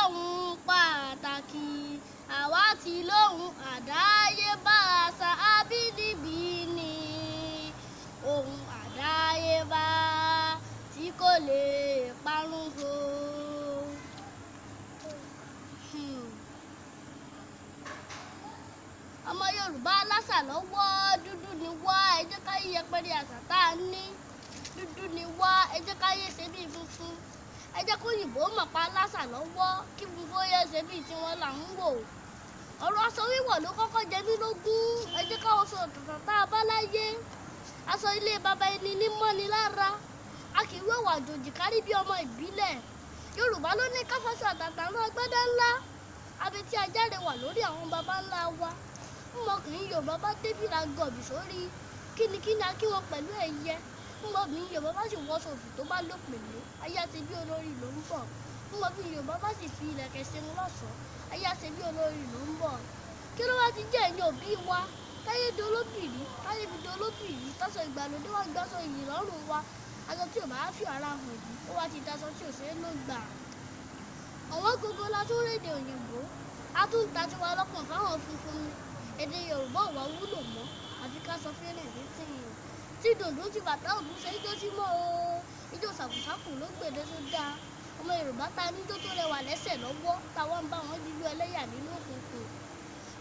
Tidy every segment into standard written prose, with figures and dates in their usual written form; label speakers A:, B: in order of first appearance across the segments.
A: lóhun pàtàkì, àwa ti lóhun àdáyébá, àṣà abínibí ni ohun àdáyébá tí kò lè parun o. Ọmọ Yorùbá lásà lọ́wọ́, dúdú ni wá, ẹ jẹ́ ká yí yẹpẹrẹ àṣà tá a ní. Dúdú ni wá, ẹ jẹ́ ká yé ṣe bíi funfun. Ẹ jẹ́ kó òyìnbó mọ̀ pa lásà lọ́wọ́, kí funfun yẹ ṣe bíi tiwọn là ń wò. Ọ̀rọ̀ aṣọ wíwọ̀ ló kọ́kọ́ jẹ mí lógún. Ẹ jẹ́ ká wọṣọ ọ̀tọ̀ọ̀tọ̀ tá a bá láyé. Aṣọ ilé baba ẹni ní mọ́ni lára. A kì í wẹ̀wà àjòjì kárí bí ọmọ ìbílẹ̀. Yorùbá ló ní ká fọṣọ àtàtà rán agbádá ńlá. Abetí ajáre wà lórí àwọn baba ńlá wa. Ọmọkùnrin Yorùbá bá dé fìlà gọ̀bì sórí, kínníkínní a kí wọn pẹ̀lú ẹ̀yẹ. Ọmọbìnrin Yorùbá bá sì wọṣọ òfì tó bá lópèlé, ayé àti bí olórí ló ń bọ̀. Ọmọbìnrin Yorùbá bá sì fi ìlẹ̀kẹ̀ ṣerun lọ́ṣọ̀ọ́, ayé àti bí olórí ló ń bọ̀. Kí ló wá ti jẹ́ ẹ̀yin òbí wa? Táyé dolóbìrí, táyé fi dolóbìrí, tọ́sọ ìgbàlódé wá gbọ́sọ iyì lọ́rùn wa. Aṣọ tí ò bá fi ara hàn yìí, ó wá ti daṣọ tí ò ṣeé lò gbà. Ọ̀wọ́n gógó la tún rédè òyìnbó, a tún ń ta tiwa lọ́pọ̀ fáwọn funfun ni. Èdè Yorùbá ò wá wúlò mọ́, àfi ká sọ fẹ́rẹ̀ létí. Tí dòdò ti bàtà òdù ṣe ijó sí mọ́ o. Ijó ṣàkúṣàkù ló gbèdé tó dáa. Ọmọ Yorùbá ta níjó tó rẹwà lẹ́sẹ̀ lọ́wọ́, táwa ń bá wọn jíjó ẹlẹ́yà nínú òkùnkùn.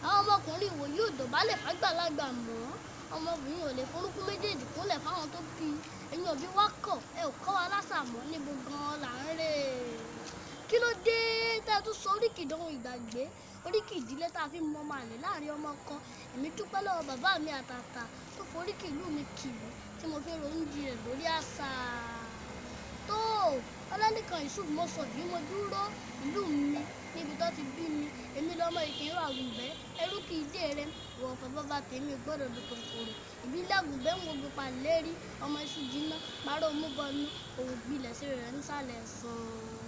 A: Àwọn ọmọkùnrin ìwòyí ò dọ̀bálẹ̀ fágbàlagbà mọ́. Ọmọbìnrin ò lè forúnkún méjèèjì kúnlẹ̀ fáwọn tó bí. Ẹ̀yin òbí wa kọ̀, ẹ ò kọ́ wa lásà mọ́, níbo gan-an là ń rè. Kí ló dé tẹ́ ẹ tún sọ oríkì ìdánwò ìgbàgbé, oríkì ìdílé tá a fi mọ ọmọ àlè láàrin ọmọ kan? Èmi dúpẹ́ lọ́wọ́ bàbá mi àtàtà tó foríkì ìlú mi kì mí tí mo fi ń ronú jinlẹ̀ lórí àṣà. Tó Ọlálékan Yusuf, mo sọ yìí, mo dúró ìlú mi níbi tó ti bí mi. Èmi lọ́mọ Ìkìrun Àgùnbẹ́, ẹrú kì í dé rẹ, ìwọ̀fà bàbá tèmi ò gbọ́dọ̀ dùn kòkòrò. Ìbílẹ̀ Àgùnbẹ́ ń wo gbogbo lérí, ọmọ iṣu jiná, parọ́ mú bọnu, òun gbilẹ̀ sí rẹ̀ nísàlẹ̀ sàn.